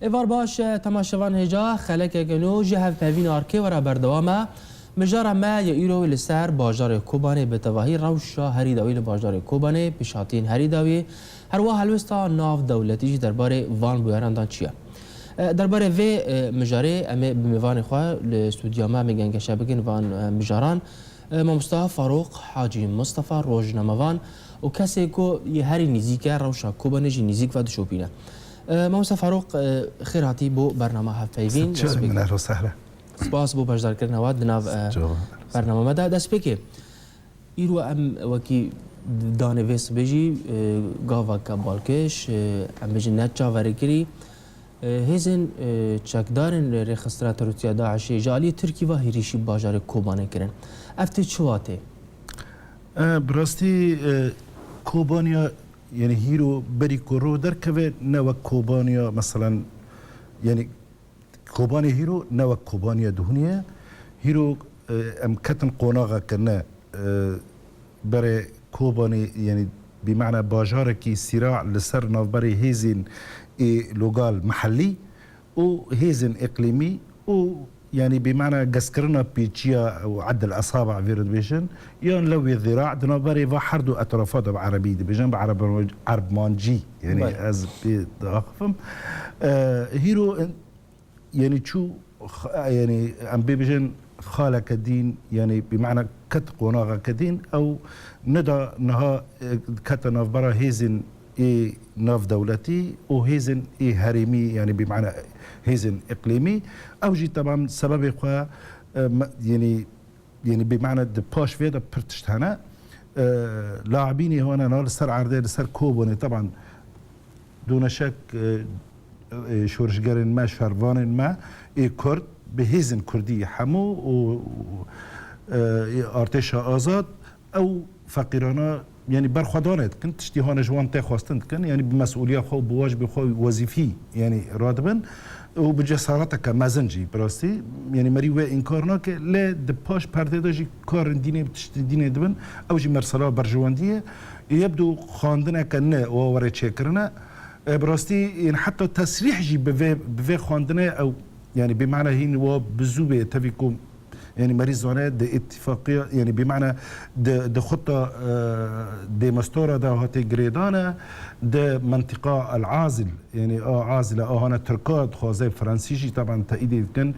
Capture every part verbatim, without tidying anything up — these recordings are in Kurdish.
Êvar baş, temaşevan hêja xelekeke nû ji hevpeyvîna arkê we re berdewam e. Mijara me ya îro li ser bajarê Kobanê, bi tevahî rewşa herî dawî li bajarê Kobanê, pêşhatiyên herî dawî, herwiha helwesta nav dewletî jî derbarê van bûyeran dan çi ye? E, derbarê vê, e, mijarê em ê bi mêvanê xwe li stûdya me em ê gengeşe bikin van, e, mijaran. E, Mamosta Farûq Hacî Mistefa, rojnamevan û kesê ku yê herî nîzîk e, rewşa Kobanê jî nîzîk ve dişopîne. E, Mamosta Farûq, e, xêr hatî bo bernama Hevpeyvîn. Dest pê kê. Spas bo beşdarkirina we di nav, e, bernama me de. Dest pê kê. Îro em wekî danê vê sibê jî, e, gaveke balkêş, e, em bêjin ne çaverêkirî, e, hêzên, e, çekdarên rêxistina terorîstî ya DAIŞê ji aliyê Tirkî ve hêrîşî bajarê Kobanê kirin. Ev tê çi watê? E, bi rastî, e, Kobaniya, yani hîro berî ku ro derkeve, ne wek Kobaniya, meselen, yani Kobanê hîro ne wek Kobaniya duhunî ye. Hîro, e, em ketin qonaxa kirine, e, berê Kobanê, yani bi mana bajarekî sîra li ser navberê hêzên ê logal mehellî û hêzên îqlîmî û, yani bi mana geskirina pêçiya û ed el esaba vê re dibêjin, yan lewê zîra di navberê va her du etrafa de bi erebî dibêjin, bi ereb-, erebmancî, yani Belê. ez pê diaxifim. E, hîro, yani çû, x-, yani em bê bijin xaleke dîn, yani bi mana ket qonaxeke dîn, ew neda niha, e, kete navbera hêzên ê navdewletî û hêzên ê herêmî, yani bi mana hêzên îqlîmî. Ew jî teban sebebê xwe, e, me-, yani, yani bi mana di paş vê de pir tişt hene. E, laibînê hane na li ser erdê, li ser Kobanê, teban Dûneşek, e, e, şorişgerên me, şervanên me ê Kurd bi hêzên Kurdî hemû û, e, ê artêşa azad ew feqîrana, yanî berxwedanê dikin, tiştî hane ji wan tê xwestin dikin, yanî bi mesûliya xwe û bi wajibê xwe wezîfî, yanî radibin û bi cesareteke mezin jî bi rastî, yanî merî wê înkar nake, lê di paş perdê de jî karên dînê, tiştê dînê dibin, ew jî mersela berjewendiyê. Yebdû xwendineke ne wa were çêkirine. E, bi rastî, yên heta tesrîh jî bi vê, bi vê xwendinê ew, yani bi mana hîn wa bi zû bê, tevî ku, yani merî zane di îtifaqiya, yani bi mana di, di xuta, e, Dêmastora de hate girêdane, di mentiqa El Azil, yani a Azile a hane Tirka dixwaze, Fransî jî taban teîdê dikin,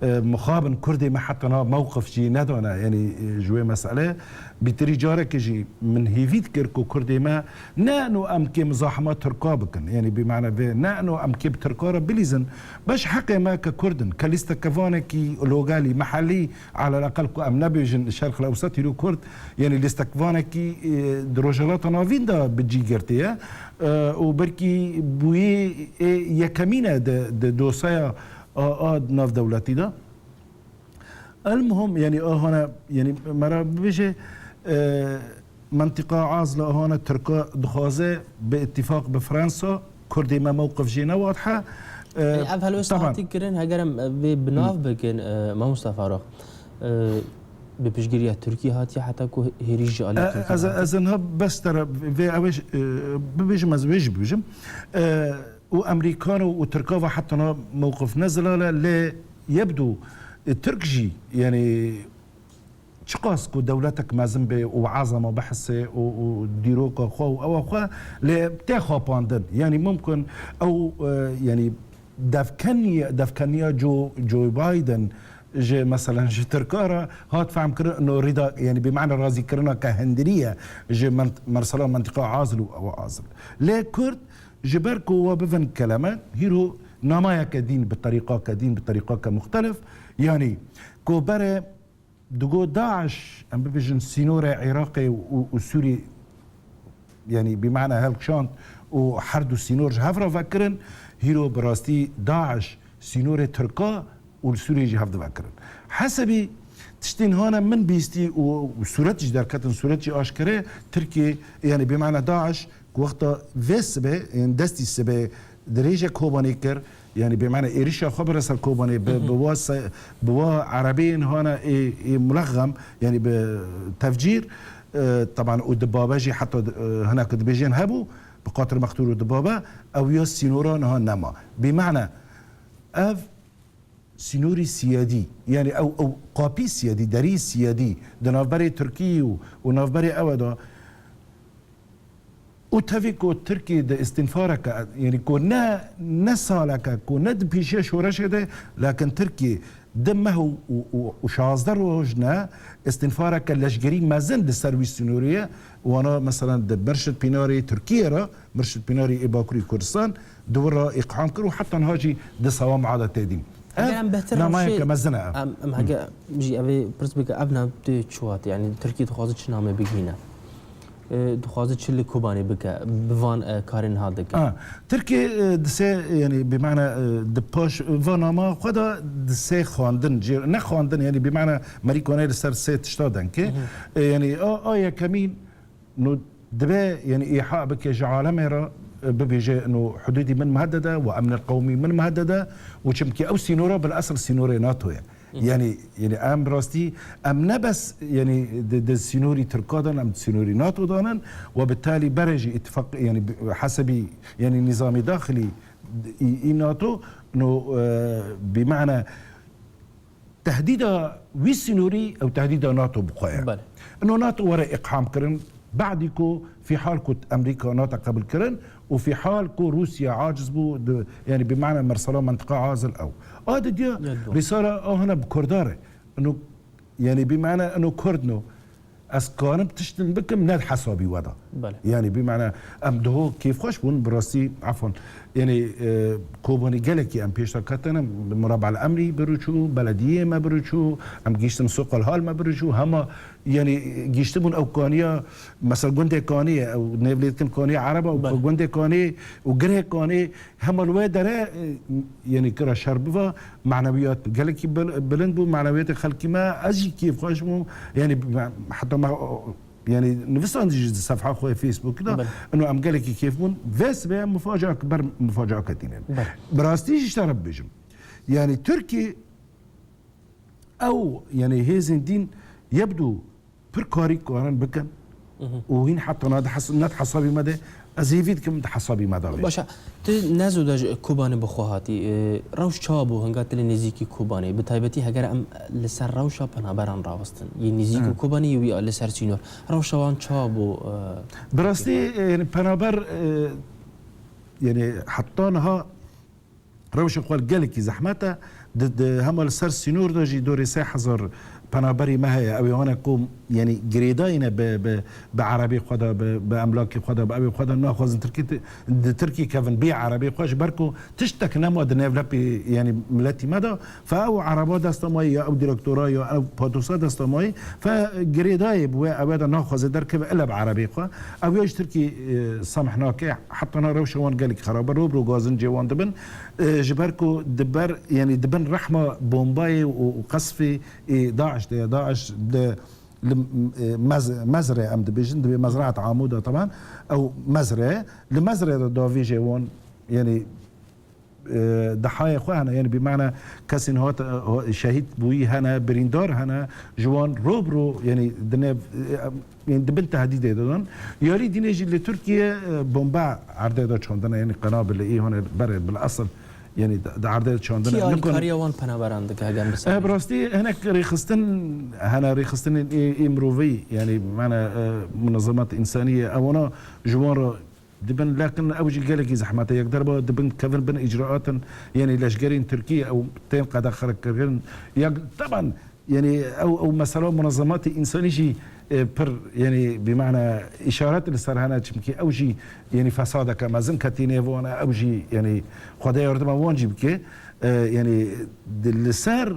e, mixabin Kurdê me heta na mewqif jî nedane, yani, e, ji wê mesele. Bîtirî carekê jî min hêvî dikir ku Kurdê me ne eno em kê mizahima Tirka bikin. Yanî bi mana vê ne eno em kê bi Tirka re bilîzin. Beş heqê me ke Kurd in, ke lîstekevanekî logalî, mehellî, aleleqel ku em nebêjin Şerq Lewsat hîro Kurd, yanî lîstekvanekî, e, di Rojhilata Navîn de bi cî girtiye, e, û belkî bûyî ê yekemîn e di, di dosyaya a, a navdewletî de. Elmuhim, yani, a hane, yani, me re bibêje, e, mentiqa Azla a hane Tirka dixwaze bi îtîfaq bi Fransa, Kurdê me mewqif jê ne wadih e. E, Ev helwesta taban. Hatî kirin, heger em vê bi nav bikin, e, Mamosta Farûq, e, bi piştgiriya Tirkî hatiye heta ku hêrî ji alî E, Tirkî ez, hatiye. Ez niha bes te re vê ew ê, e, bibêjim, ez vê jî bibêjim. E, û Emerîkano û Tirka ve heta niha mewqif ne zelal e, lê yebdû, e, Tirk jî, yani, çiqas ku dewletek mezin bê û ezama bihise û, û dîroka xwe û ewa xwe, lê tê xapandin. Yani, mumkin ew, e, yani, devkeniye-, devkeniya Joe, Joe Biden ji, meselen, ji Tirka re hat fehmkirin, no rîda, yani, bi mana razîkirina ke hindiriye ji men-, mersela mentiqa Azil û ewa Azil. Lê Kurd, ji ber ku we bivin keleme, hîro namayeke dîn bi terîqake dîn, bi terîqake muxtelif, yanî ku berê digo DAIŞ, em bibêjin sînorê Iraqê û, û Sûrî, yanî bi mana hilkişand û her du sînor ji hev re vekirin, hîro bi rastî DAIŞ sînorê Tirka û li Sûriyê jî hev divekirin. Hesebî tiştên hane min bîstî û, û sûret jî derketin, sûret jî aşkere Tirkiye, yani bi mana DAIŞ ku wexta vê sibê, yên destî sibê dirêje Kobanê kir, yani bi mana êrişa xwe bire ser Kobanê, bi, Hı hı. bi wa se-, bi wa erebeyên hane ê, ê mulexem, yani bi tevcîr, e, teban û Dibabe jî heta, e, hinek dibêjên hebû, bi Qatir Mextûr û Dibabe, ew ya sînora niha nema. Bîmane ev sînorî siyadî, yanî ew, ew qapî siyadî, derî siyadî di navberê Tirkî û, û navberê ewe de û tevî ku Tirkî di îstînfareke, yanî ku ne, ne saleke, ku ne di pêşiya şoreşê de, lakin Tirkî di meh û, û, û, û şazdeh roj ne îstînfareke leşgerî mezin li ser wî sînorî ye. Wana, mesela, di Mirşid Pînarê Tirkiyê re, Mirşid Pînarê ê Bakurê Kurdistan, di wir re îqham kir û heta niha jî di sewam ade tê dîn. Ev Eger em bêhtir namayeke rewşê, mezin e ev. Em, em hege jî evê pirs bike, ev nav tê çi wat? Yanî Tirkî dixwaze çi namê bigihîne? E, dixwaze çi li Kobanê bike? Bi van, e, karên niha dike? Ha, Tirkî, e, di sê, yanî, bi mane, e, di paş, va nama xwe de di sê xwendin, jê, ne xwendin, yanî, bi mane merî kane li ser sê tişta dengê. E, yanî, a, a yekemîn, no, dibe, yanî, îha bike ji alemê re, e, bibêje, no, hudûdî min muhedded e, we emnê qewmî min muhedded e, û çimkî ew sînora bil esil sînorê nato ye. Yanî, yanî em rastî, em ne bes, yanî di, di sînorî Tirka de ne, em di sînorî nato de ne, we bi talî berê jî îtifaq, yanî bi, hesebî, yanî nîzamî daxilî î, î nato, no, e, bi mane tehdîda wî sînorî ew tehdîda nato bi xwe ye. Belê. No nato were îqham kirin, badî ku fîhal ku Amerîka nato qebul kirin, û fîhal ku Rûsya aciz bû, di, yanî bi mane mersela mentiqa azil ew. A didiya Ya, doğru. rîsala a hina bi Kurda re. Ino, yanî bi mane ino Kurd no. Ez karim tiştin bikim ne hesabî we da. Belê. Yanî bi mane em diho kêfxweş bûn, bi rastî, efon. Yanî, e, Kobanî gelekî em pêşta ketine, Murabal Emrî biruçû, belediyê me biruçû, em giştin Soqal Hal me biruçû, hema Yanî gihîştibûn ew kaniya, mesela gundê Kaniyê, ew nêv lê dikin Kaniya Ereba, ew Belê. gundê Kaniyê û girê Kaniyê, hema li wê dere, e, yanî kira şer biva, manewiyat gelekî bil-, bilind bû, manewiyatê xelkî me, ez jî kêfxweş bûm, yanî me, heta me, o, yanî nivîsandî jî di sefha xwe yê Facebookê de, Belê. ino em gelekî kêf bûn, vê sibê em mifaca, ber mifaca ketînin. Belê. Bi rastî jî ji te re bibêjim. Yanî Tirkî Ew, yanî hêzên dîn yebdû pir karî karin bikin Mhm. û hîn heta na di hes-, ne di hesabî me de, ez hêvî dikim di hesabî me de bê. Başa, tu ne zû de ji Kobanê bi xwe hatî. E, rewş çawa bû hinga tu lê nêzîkî Kobanê? Bi taybetî heger em li ser rewşa penaberan rawestin. Yê nêzîk û Hı. Kobanê yê wî a li ser sînor. Rewşa wan çawa bû, e, Bi rastî, e, yanî penaber, e, yanî heta niha Rewşa xwe gelekî zehmet e. Di, di, hema li ser sînor de jî dorê sê hezar penaberî me heye. Ew ê hene ku, yanî, girêdayî ne bi, bi, bi erebê xwe de, bi, bi emlakê xwe de, bi ewê xwe de naxwazin Tirkî, di Tirkî kevin bê erebê xwe, ji ber ku tiştek nema di nêvlepê, yanî, miletî me de. Fe ew ereba desta mayî ya ew direktora ya ew patosa desta mayî. Fe girêdayê bi wê ewe de naxwaze derkeve ile bi erebê xwe. Ew ya ji Tirkî, e, samih nake. Heta na rewşa wan gelekî xerab e. Ro bi ro gazincê wan dibin. E, ji ber ku di ber, yanî di bin rehma bombayê û, û qesfê ê DAIŞ de ye. DAIŞ di, li, e, Mez-, Mezrê em dibêjin, dibê Mezraet Amuda teban, ew Mezrê ye. Li Mezrê de davêjê wan, yanî, e, dehayê xwe hene, yanî bi mane kesên hat, e, şehîd bûyî hene, birîndar hene, ji wan ro bi ro, yanî di nêv, e, Ên di bin tehdîdê de dan. Yarî dînê jî li Tirkiye, e, bombe erdê de çandine, yanî qenabil ê hone berê bil esil, yanî di, di erdê de çandine. Kî alîkariya wan penaberan dike, heger em biserin? E, bi rastî hinek rêxistin hene, rêxistinên ê, ê mirovî, yanî mane, e, munezemat însanî ye, ewana ji wan re dibin, lakin ew jî gelekî zehmet e. Yek derba dibin kevin bin îcraatin, yanî leşgerên Tirkî ew tên qedexekirin. Yek, teban, Yanî ew, ew mesela munezematê însanî jî, e, pir, yanî bi mane îşaret li ser hene, çimkî ew jî, yanî fesadeke mezin ketî nêv wan e, ew jî, yanî Xwedê yardima wan jî bike. E, yanî di, li ser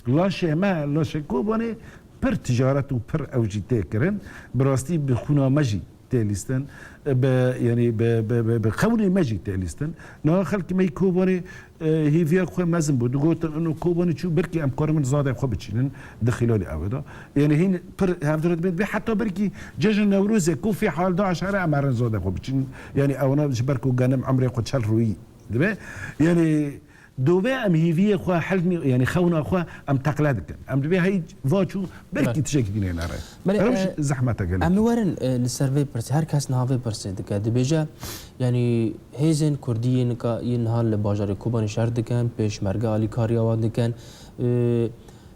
laşê me, laşê Kobanê pir ticaret û pir ew jî tê kirin. Bi rastî bi xûna me jî tê lîstin, bi, yanî bi, bi, bi, bi qewlê me jî tê lîstin. Niha xelkê me yî Kobanê, e, hêviya xwe mezin bû. Digotin, ino Kobanê çû, belkî em karin zadê xwe biçînin di xîlalê ew de. Yanî hîn pir hevdire dibên, bê heta belkî cejn Newrozê, ku fî hal DAIŞ here, em herin zadê xwe biçînin. Yanî ewna ji ber ku genim emrê xwe çel rûyî dibe. Yanî Dove em hîviyê xwe, hilmî, yanî xewna xwe em teqle dikin. Em dibê hey va çû, belkî Belê. tiştekî din ê nere. Belê, Ew jî e, zehmet e gelek. Em ê werin, e, li ser vê pirsê, her kes niha vê pirsê dike. Dibêje, yanî hêzên Kurdî yê nika, yê niha li bajarê Kobanê şer dikin, pêşmerge alîkariya wan dikin. E,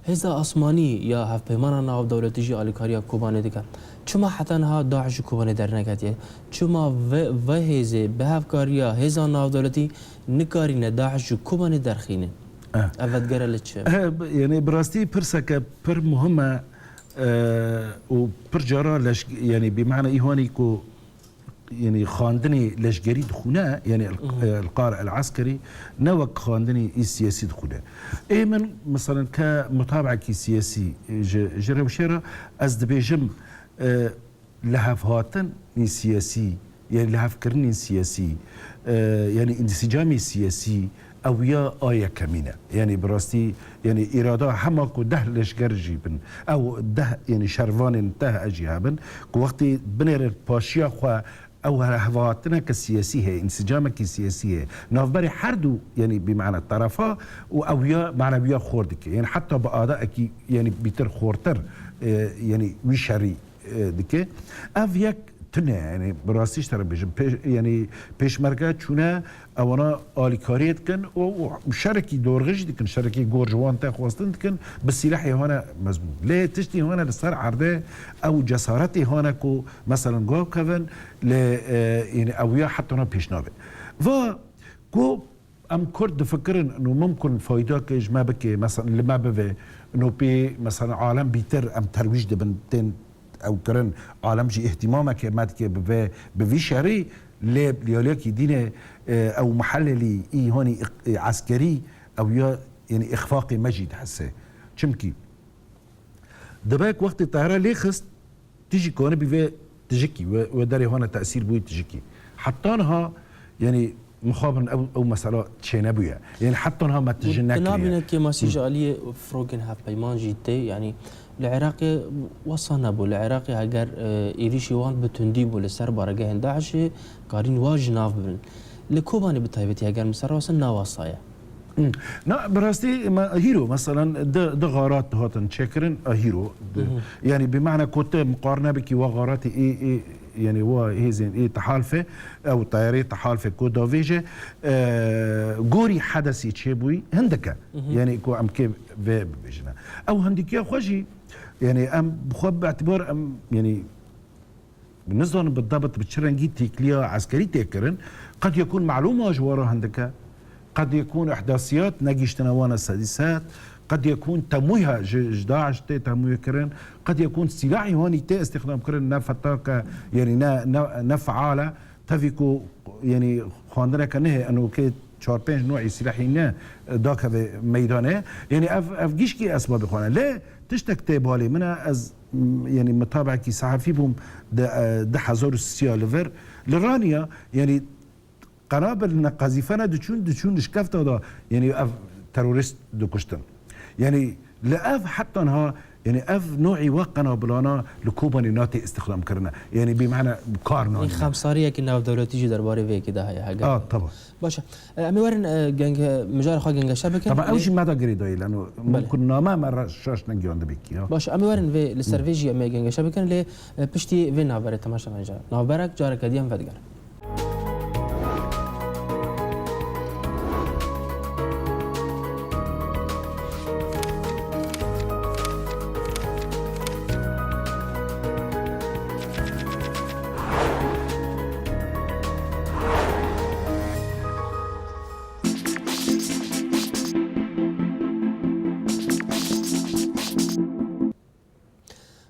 Hêza Asmanî ya Hevpeymana Navdewletî jî alîkariya Kobanê dike. Çima heta niha DAIŞ ji Kobanê derneketiye? Çima ve, ve hêzê bi hevkariya hêza navdewletî nikarîne DAIŞ ji Kobanê derxînin? Eh. Ev vedgere li çi? Eh, b-, yanî bi rastî pirseke pir muhim e, eh, û pir cara leş-, yanî bi mana îhanî ku yanî xwendinê leşgerî dixwîne, yanî el-, Mhm. el-qar el-eskerî, ne wek xwendinê î siyasî dixwîne. Ê min, meselen, ke mutabekî siyasî, e, ji, ji rewşê re ez dibêjim, e, lihevhatinên siyasî, yanî lihevkirinên siyasî, e, yanî însîcamê siyasî, ew ya a yekemîn e. Yanî bi rastî, yanî îrada hema ku deh leşger jî bin, ew deh, yanî şervanên te jî hebin, ku wextê binêre paşiya xwe ew hevhatineke siyasî heye, însîcamekî siyasî heye. Navberê her du, yanî bi mana terefa û ew ya manewiya xor dike. Yanî heta bi adaekî, yanî bîtir xortir, e, yanî wî şerî e, dike. Ev yek tune, yanî bi rastî ji te re bêjim, pê-, yanî pêşmerge çûne, ewana alîkariyê dikin û, û şerekî dorxe jî dikin, şerekî gor ji wan te xwestin dikin, bi sîlehê hane mezmûn. Lê tiştî hane li ser erdê ew cesaretê hane ku, meselen, gav kevin, lê, e, yanî ew ya heta na pêş nabe. Va ku Em Kurd difikirin, ino mimkun faydake ji me bike, mesela li me bive, ino pê, mesela alem bîtir em terwîj dibin, tên ew kirin, alem jî îhtimameke me dike bi vê, bi vî şerî, lê li aliyekî dîne, e, ew muhellelî, î hanî iq-, e, eskerî, ew ya, yanî îxfaqê me jî dihese. Çimkî dibe ku wextê teyare lê xist, Tu jî kanibî vê tijikî, we, we derê hane tesîr bûyî tijikî. Heta niha, yanî, mixabin ew, ew mesela çênebûye. Yanî, heta niha me tijî Tu nekiriye. nabîne kêmasî Hı. ji aliyê firokên hevpeyman jî tê, yanî, li Iraqê wesa nebû. Li Iraqê heger, e, êrîşî wan bi tundî bû li ser baregehên DAIŞê, karîn wa ji nav bibin. Li Kobanê bi taybetî heger min ser rast e, ne wesa ye. Hmm. Na, bi rastî me hîro, meselen, di, di xarat hatin çêkirin, a hîro. Di, Mhm. yanî bi mana ku te miqarne bikî wa xaratê ê, ê, yanî wa hêzên ê tehalfe, ew tayarê tehalfe ku davêje, e, gorî hedesî çêbûyî hindike. Mhm. Yanî ku em kê vê bibêjine. Ew hindikiya xwe jî, yanî em bi xwe bi îtibar em, yanî Nizanim bi debit bi çi rengî têkiliya eskerî tê kirin. Qed yekûn melûma ji we re hindike. Qed yekûn ihdasiyat negihiştine wana sedî sed. Qed yekûn temûya ji, ji DAIŞ tê temûye kirin. Qed yekûn sîlahî hanî tê îstîxdam kirin ne fetake, yanî ne, ne, ne feal e. Tevî ku, yanî xwendineke nihê enokê çar pênc nû'î sîlahî ne dakeve meydanê. Yanî ev, ev gişkî esbabê xwe ne. Lê tiştek tê balê min e, ez M-, yanî mitabekî sehefî bûm di, e, di hezar û sisiya li vir. Li Raniya, yanî qenabil ne qezîfene diçûn, diçûn li şkefta da, yanî ev terorîst dikuştin. Yanî li ev heta niha, yanî ev nû'î we qenabilana li Kobanê natê îstîxdam kirine. Yanî bi mana kar Yanî nayîne. xemsariyekî navdewletî jî derbarê vê yekê de heye, heger. A, taban. Baş e. E, em ê werin, e, genge-, mijara xwe gengeşe bikin. Taban, ew Lê jî me da girêdayî, leno Belê. mimkun name me re şaş negihand bikî, ya. Baş e, em ê werin vê, li ser Hı. vê jî em ê gengeşe bikin, lê, e, piştî vê navberê temaşe bikin. Navberek careke dî em vedigerin.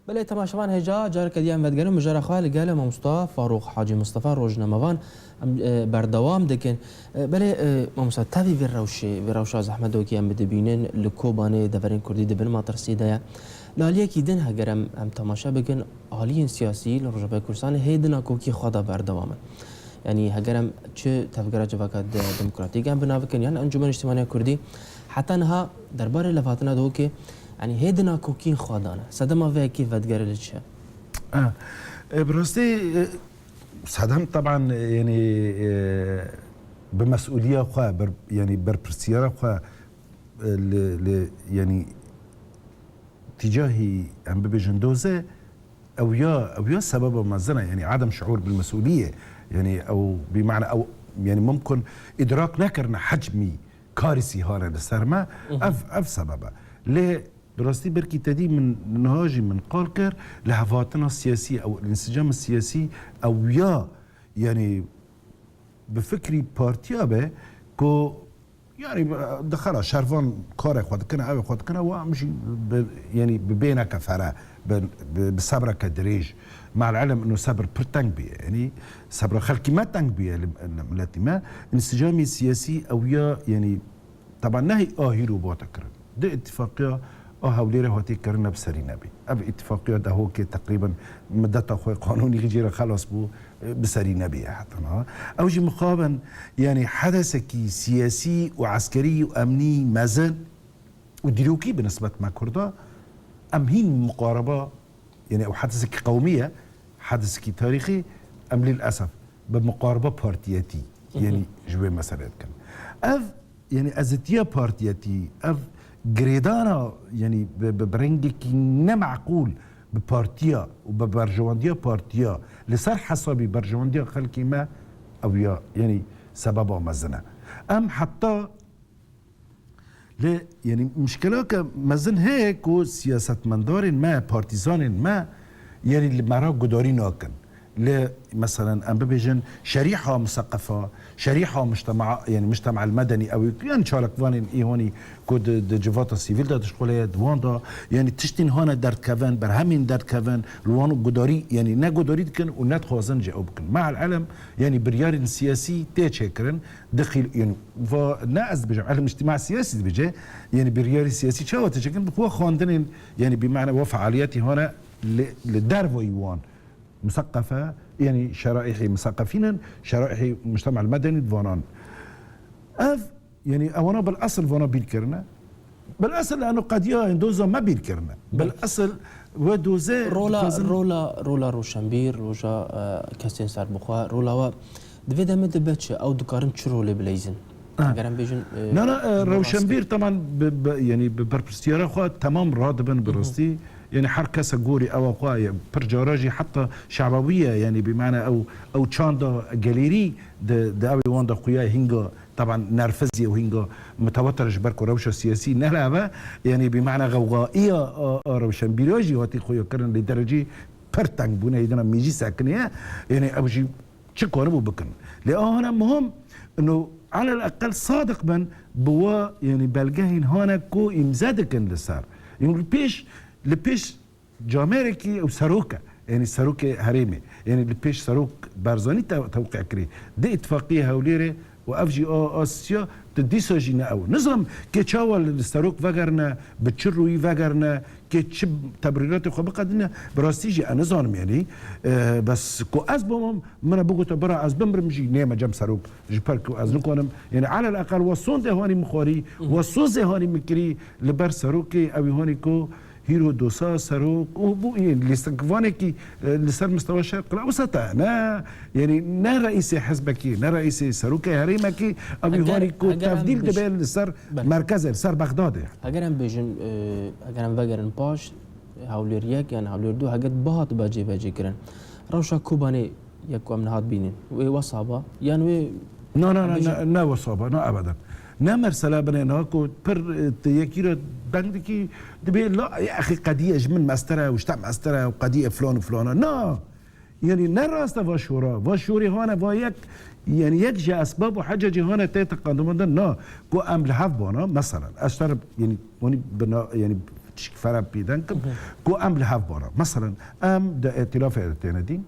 Belê, temaşevan hêja, careke dî em vedigerin mijara xwe li gel mamosta Farûq Hacî Mistefa, rojnamevan, em, e, berdewam dikin. E, belê, e, mamosta, tevî vê rewşê, vê rewşa zehmetokê em dibînin, li Kobanê deverên Kurdî di bin metirsî de ye. Li aliyekî din heger em, em temaşe bikin, aliyên siyasî li Rojavayê Kurdistanê hê di nakokî xwe de berdewam in. Yanî heger em çi Tevgera Civaka De-, Demokratîk em bi nav bikin, yan Encûmena Niştimaniya Kurdî, heta niha derbarê levhatina dihokê, yanî hê di nakokîn xwe dane. Sedema vê yekê vedigere li çi? Ah, e, bi rastî, e, sedem teban, e, yanî, e, bi mesûliya xwe, ber, yanî berpirsiyara xwe, e, li, li, yanî tîcahî em bibêjin doze, ew ya, ew ya sebeba mezin e, yanî adem şuur bil mesûliyê, yanî ew bi mana ew, yanî mumkin îdrak nekirine hecmî karîsî hane li ser me, ev, ev sebeb e. Lê bi rastî belkî te dî min niha jî min qal kir, li hevatina siyasî ew, insicama siyasî ew ya, yanî bi fikrî partiya be ku, yanî, dixera şervan karê xwe dikine, ew xwe dikine, wa em jî bi, yanî bi bêneke fere, bi, bi, bi sebreke dirêj. Me'el elm ino sebr pir teng bûye. Yanî sebra xelkî me teng bûye li, li miletî me. Însicamî siyasî ew ya, yanî, teba nehî a hîro bate kirin. Di îtifaqiya a Hewlêrê hatî kirine bi serî nebî. Ev îtifaqiya Dehokê teqrîben middeta xwe qanûnî jê re xelas bû, bi serî nebî heta niha. Ew jî mixabin, yanî hedesekî siyasî û eskerî û emnî mezin û dîrokî bi nisbet me Kurda, em hîn muqareba, yanî ew hedesekî qewmî ye, hedesekî tarîxî, em lîl esef bi muqareba partiyetî, yanî ji wê meselê dikin. Ev, yanî ezitiya partiyetî, ev girêdana, yanî bi, bi, bi rengekî ne meqûl bi partiya û bi berjewendiya partiya li ser hesabî berjewendiya xelkê me, ew ya, yanî sebeba mezin e. Em heta lê, yanî mişkileke mezin heye ku siyasetmendarên me, partîzanên me, yanî li me re gudarî nakin. Li, meselen, em bibêjin şerîha museqefa, şerîha mujtema, yanî mujtema el-medenî, ew ê, yanî çalakvanên îhonî ku di, di civata sivîl de dişixuleye, di wan de, yanî tiştên hane derdikevin, berhemên derdikevin, li wan gudarî, yanî ne gudarî dikin û ne dixwazin jî ew bikin. Me'el elm, yanî biryarên siyasî tê çêkirin, dixîl, yanî va, ne ez dibêjim, elm îctima siyasî dibêje, yanî biryarê siyasî çawa tê çêkirin, bi xwe xwendinên, yanî bi mane wa fealiyetî hane li, li dervayî wan museqefe, yanî şeraîhê museqefîn in, şeraîhê mujtema el-medenî di vanan. Ev, yanî ewana bil esil vana bîr kirine. Bil esil eno qediya doza me bîr kirine. Bil esil we doze Rola, dixwazin rola, rola roşenbîr, roja, e, kesên serbixwe, rola we di vê demê de be çi? Ew dikarin çi rolê bileyzin? Ha. Eger em bêjin, e, Na, na, e, ji bo rewşenbîr rastî. Teman bi, bi, yanî bi berpirsiyara xwe temam radibin bi Hı hı. rastî. Yanî her kese gorî ewa xwe ye. Pir cara jî heta şebawî ye. Yanî bi mane ew, ew çanda gelêrî di, di ew wan de xuya hînga, teban nerfiz ye û hînga mitewatir ji ber ku rewşa siyasî neleve. Yanî bi mane xewxaiya a, a rewşenbîra jî hatî xuya kirin lê derecî pir teng bûne, hêdina mêjî sekiniye. Yanî ew jî çi karibû bikin. Lê a hane muhim, ino, alel eqel sadiq bin, bi wa, yanî belgehên hane ku îmze dikin li ser. Yanî li pêş, li pêş camêrekî ew serok e. Yanî serokê herêmê. Yanî li pêş serok Barzanî te-, tewqî kirî. Di îtifaqiyê Hewlêrê û ev jî a, a sisiya, di dîsa jî ne ew. Nizam kê çawa li, li serok vegerine, bi çi rûyî vegerine, kê çi tebrîratê xwe biqedîne, bi rastî jî ez nizanim, yanî, e, bes ku ez bimim, min e bigote, bira ez bimirim jî nême cem serok, ji ber ku ez nikanim, yanî, alel eqel we sondê hanî min xwarî, we sozê hanî min kirî, li ber serokê, ew ê hanî ku hîro dosa serok û bû, yên lîstikvanekî, e, li ser mistewa şer qila wisa te, ne, yanî, ne reîsê hizbekî, ne reîsê serokê herêmekî, ew ê Heger, hanî ku heger em tevdîl bêj-, dibe li ser Belê. merkezê, li ser Bexdadê. Heger em bêjin, e, heger em vegerin paş, Hewlêr yek yan Hewlêr du, heger bihatibe cêbecêkirin, rewşa Kobanê yek ku em niha dibînin, wê wesa ba, yan wê Na, na, em na, bêjin na, ne wesa ba, na ebeden. Ne mersela binê niha ku pir, e, te yekî re deng dikî, dibê la, ya exî qediye ji min mestir e û ji te mestir e û qediye filan û filan e. Na! Yanî ne rast e va şora. Va şorê hane va yek, yanî yek ji esbab û heca cî hane tê teqandimandin na. Ku em li hev bana, meselen, ez şer, yanî, wanî bina, yanî tişkî fera pêden kim. Hı hı. Ku em li hev bana. Meselen, em di îtîlafê de têne dîn.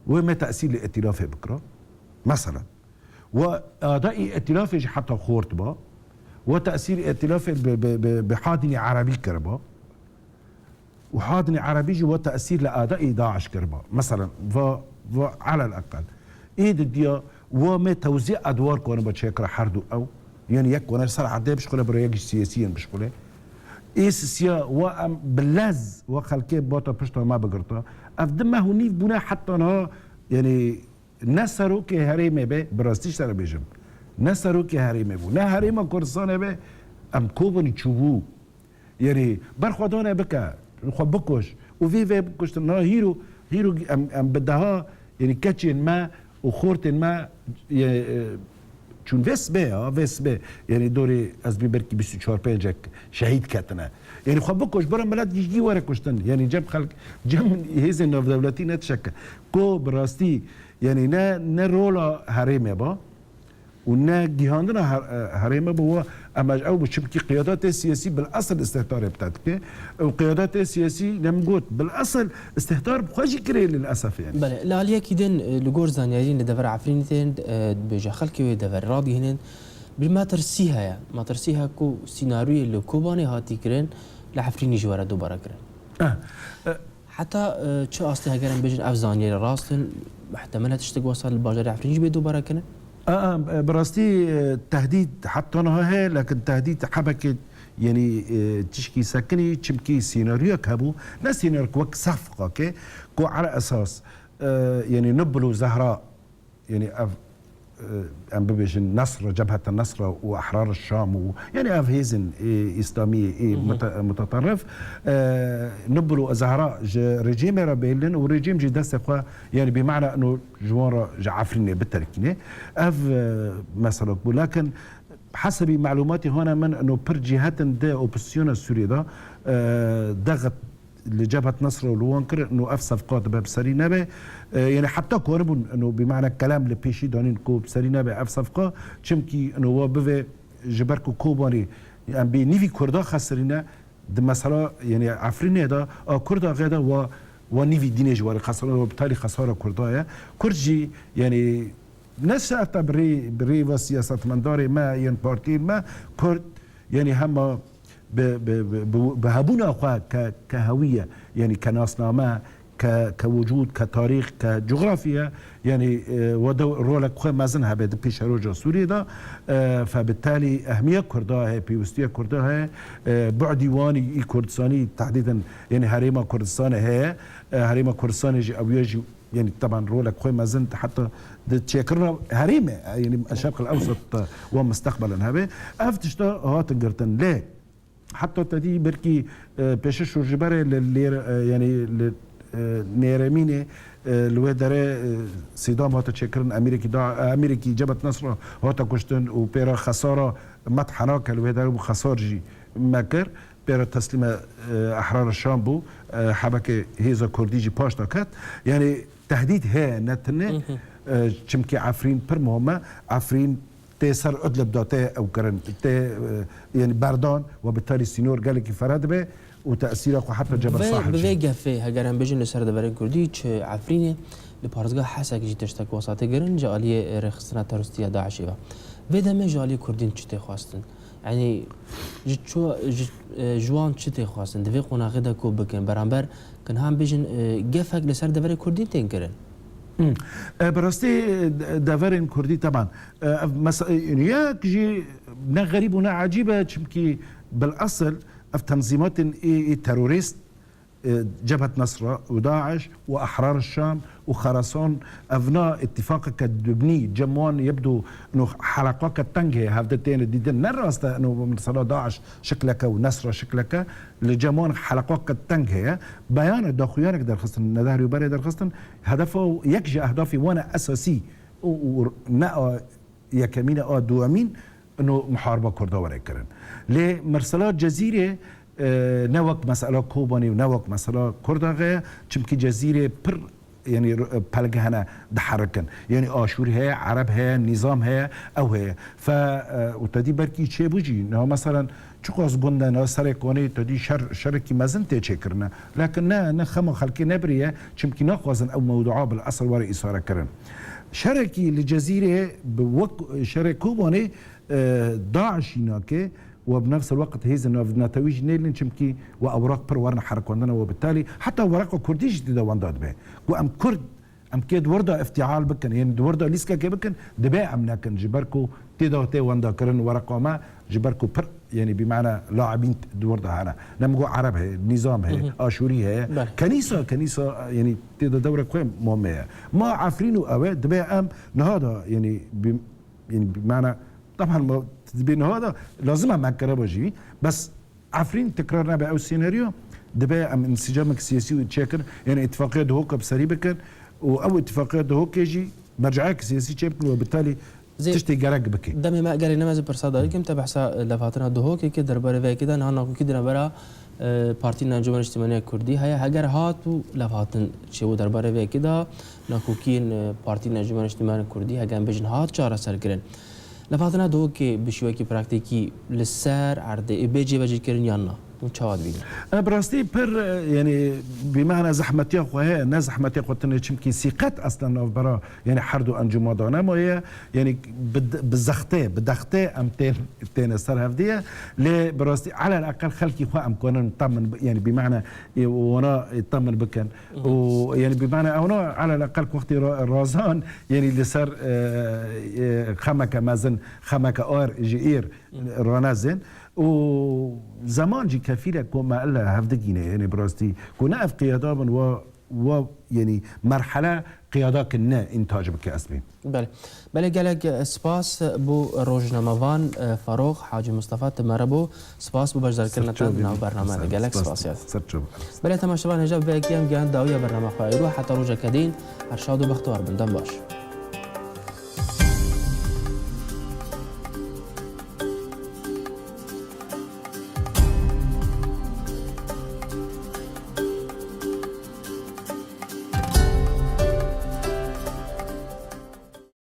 Wê me tesîr li îtîlafê bikira. Meselen. Wa adaî îtîlafê jî heta xort ba. Wa tesîr îtîlafê bi, bi, bi, bi hadinî erebî kiriba. û hadinê erebî jî we tesîr li adaî DAIŞ kiriba. Meselen, va, va alel eqel. Ê didiya we me tewzî edwar koniba çêkira her du ew. Yanî yek kone ser erdê bişxule, bira yek ji siyasiyên bişxule. Ê sisiya we em bi lez we xelkê bata pişta me bigirta. Ev di meh û nîv bûne heta niha, yanî Ne serokê herêmê be, bi rastî ji te re bêjim. Ne serokê herêmê bû, ne herêma Kurdistanê be, em kobin çûbû. Yanî berxwedane bike, xwe bikuş û vê vê bikuştin. Na hîro, hîro em, em bi deha, yanî keçên me û xortên me, ye, e, çûn vê sibê ya, vê sibê. Yanî dorê ez bî belkî bîst û çar pêncek şehîd ketine. Yanî xwe bikuş, bira milet gijdî were kuştin. Yanî cem xelk, cem hêzên navdewletî ne tişek e. Ku bi rastî, yanî ne, ne rola herêmê ba û ne gihandina her-, e, herêmê bi wa, em ew bi çimkî qiyadatê siyasî bil esil istihdarê bi te dike. Û qiyadatê siyasî, ne min got, bil esil istihdar bi xwe jî kirê lil esef yanî. Belê, li aliyekî din, e, li gor zanyariyên li dever Efrînê tên, e, dibêje xelkê wê dever radigihînin. Bir metirsî heye. Metirsî heye ku sînaryoyê li Kobanê hatî kirin, li Efrînê jî were dubare kirin. Eh, eh. Heta, e, çi astê heger em bêjin ev zanyarî rast in, muhtemel e tiştek wesa li bajarê Efrînê jî bê dubare kirin? A, a, bi rastî, e, tehdîd heta niha heye, lekin tehdîd hebekê, yanî, e, tişkî sekinî, çimkî sînaryoyek hebû, ne sînaryoyek wek sefqakê, ku ala esas, e, yanî Nubul û Zehra, yanî ev, e, em bibêjin Nesra, Cebhete Nesra û Ehrar Şam û, yanî ev hêzên, e, îslamî, e, Hı hı. mute-, muteterrif, e, Nubul û Zehra ji rejîmê re bêlin û rejîm jî destê xwe, yanî bi mana ino ji wan re ji Efrînê biterkîne. Ev, e, meselok bû. Lakin hesebî malûmatî hona min ino pir cîhetin di opozisyona Sûriyê de, e, dexit li Cebhet Nesra û li wan kir, ino ev sefqa dibe bi serî nebe. E, yanî heta karibûn ino bi mana kelem li pêşî danîn ku bi serî nebe ev sefqa. Çimkî ino wa bivê ji ber ku Kobanê em bê nîvî Kurda xesirîne, di mesela, yanî Efrînê de, a Kurda xê de wa, wa nîvî dînê ji warê xesara, wa bi talî xesara Kurda ye. Kurd jî, yanî ne şerta bi rê, bi rê ve siyasetmendarê me, yên partiyên me, Kurd, yanî hema bi, bi, bi, bi, bi hebûna xwe ke, ke hewiye, yanî ke nasname, ke, ke wicûd, ke tarîx, ke cografya, yanî, e, we de rolek xwe mezin hebe di pêşeroja Sûriyê de, e, fe bi talî ehmiya Kurda heye, pêwistiya Kurda heye, e, bu'dî wanî î Kurdistanî tehdîdin, yanî herêma Kurdistanê heye, e, herêma Kurdistanê jî ew ya jî, yanî teban rolek xwe mezin heta di çêkirina herêmê, e, yanî Şerq el Ewsat de we mustaqbelen hebe. Ev tişta hatin girtin. Lê Heta te dî belkî, e, pêşiş û ji berê li lêr, e, yanî li, e, nêremînê, e, li wê derê, e, sîdam hate çêkirin, emîrekî da, e, emîrekî Cebhet Nesra hate kuştin û pê re xesara me thenake li wê derê bû, xesar jî me kir. Pê re teslîme, e, Ehrara Şam bû, e, hebekê hêza Kurdî jî paş de ket. Yanî tehdîd heye ne tune, Hı hı. e, çimkî Efrîn pir muhim e. Efrîn tê ser Idlib de tê ew kirin, tê, e, yanî berdan we bi talî sînor gelekî fere dibe û tesîra xwe heta Cebel Vê, Sahil bi vê jî. Gefê, heger em bêjin li ser deverên Kurdî, çi Efrînê, li parêzgeha Hesek jî tiştek wesa tê kirin, ji aliyê rêxistina terorîstî ya DAIŞê ve. Vê demê ji aliyê Kurdîn çi tê xwestin? Yanî ji ço-, ji, e, ji wan çi tê xwestin? Di vê qonaxê de ku bikin, beramber ku niha em bêjin, e, gefek li ser deverê Kurdîn tên kirin? Hmm. E, bi rastî, e, de-, deverên Kurdî teban. E, ev mes-, e, yek jî ne xerîb û ne ecîb e, çimkî bil esil ev tenzîmatên ê, ê terorîst, e, Cebhet Nesra û DAIŞ û Ehrar Şam û Xerasan, evna îtîfaqeke dibnî, cem wan yebdû nû heleqake teng heye, hevde têne dîtin. Ne rast e, nû mesela DAIŞ şikleke û Nesra şikleke, li cem wan heleqake teng heye. Beyane daxuyanek derxistin, nedahrî û berê derxistin, hedefa yek ji ehdafê wan e esasî û, û ne a yekemîn e, a duwemîn, ino muhariba Kurda were kirin. Lê mesela Cezîrê, e, ne wek mesela Kobanê û ne wek mesela Kurda heye, çimkî Cezîrê pir, yanî, e, pelge hene diherikin. Yanî Aşûr heye, Ereb heye, Nîzam heye, ew heye. Fe, e, û te dî belkî çêbû jî, niha meselen çiqas gund e, niha serê Konê te dî şer, şerekî mezin tê çêkirine. Lakin ne, ne xema xelkê nebiriye, çimkî naxwazin ew mewdua bil esil were îsare kirin. Şerekî li Cezîrê bi wek şerê Kobanê, e, DAIŞî nake, we bi nefs el-weqt hêzên navnetewî jî nêlin, çimkî we ewraq pir werin herikandina we bi talî, heta wereqa Kurdî jî tê de wenda dibe. Ku em Kurd, em kê di wir de îftial bikin, yên di wir de lîskekê bikin, dibe em nekin, ji ber ku tê de tê wenda kirin wereqa me, ji ber ku pir Yanî bi mana laibîn di wir de hene. Ne min got Ereb heye, Nîzam heye, Aşûrî heye. Kenîsa, kenîsa, yanî tê de dewrek xwe muhim heye. Ma Efrîn û ew e, dibe em niha da, yanî bi, yanî bi mana, taban ma dibe niha da, lazim e me kereba jî. Bes Efrîn tekrar nebe ew senaryo, dibe em însicamek siyasî çêkin, yanî îtifaqiya Duhokê bi serî bikin û ew îtifaqiya Duhokê jî merceek siyasî çêbikin û bi talî Zê, tiştê gerek bike. Demê me gelek nemeze pirsa dayî kim te behsa levhatina Duhokê kir derbarê vê yekê de niha nakokî di navbera, e, Partî Encûmena Niştimaniya Kurdî heye. Heger hat û levhatin çêbû derbarê vê yekê de nakokiyên, e, Partî Encûmena Niştimaniya Kurdî heger em bêjin hat çareserkirin. Levhatina Duhokê bi şêwekî praktîkî li ser erdê ê bê cêbecîkirin yan na? Hûn çawa dibînin? E, bi rastî pir, e, yanî bi mana zehmetiya xwe heye, ne zehmetiya xwe tune çimkî sîqet eslen navbera, yanî her du encûma de nemaye, yanî bi, bi zextê, bi dextê em tên, têne ser hevdî ye. Lê bi rastî elel eqel xelkî xwe em kanin temin bi-, yanî bi mana, e, wana, e, temin bikin. Û yanî bi mana ewna elel eqel wextê ra-, razan, yanî li ser, e, e, xemeke mezin, xemeke ar ji îr ranezin. Û zeman jî kefîl e ku me ele hevdigîne, yanî bi rastî ku ne ev qiyada bin wa, wa, yanî merhele qiyada ki ne întac bike ez bîm. Belê. Belê gelek, e, spas bo rojnamevan, e, Farox Hacî Mustafa, tu mere bo. Spas bo beşdarkirina te di nav bername de. Gelek spas ya. Ser çav. Belê temaşevan hêja bi vê yekê em gihan dawiya bername xwe. Îro heta rojeke din, her şad û bextewar bin. Dem baş.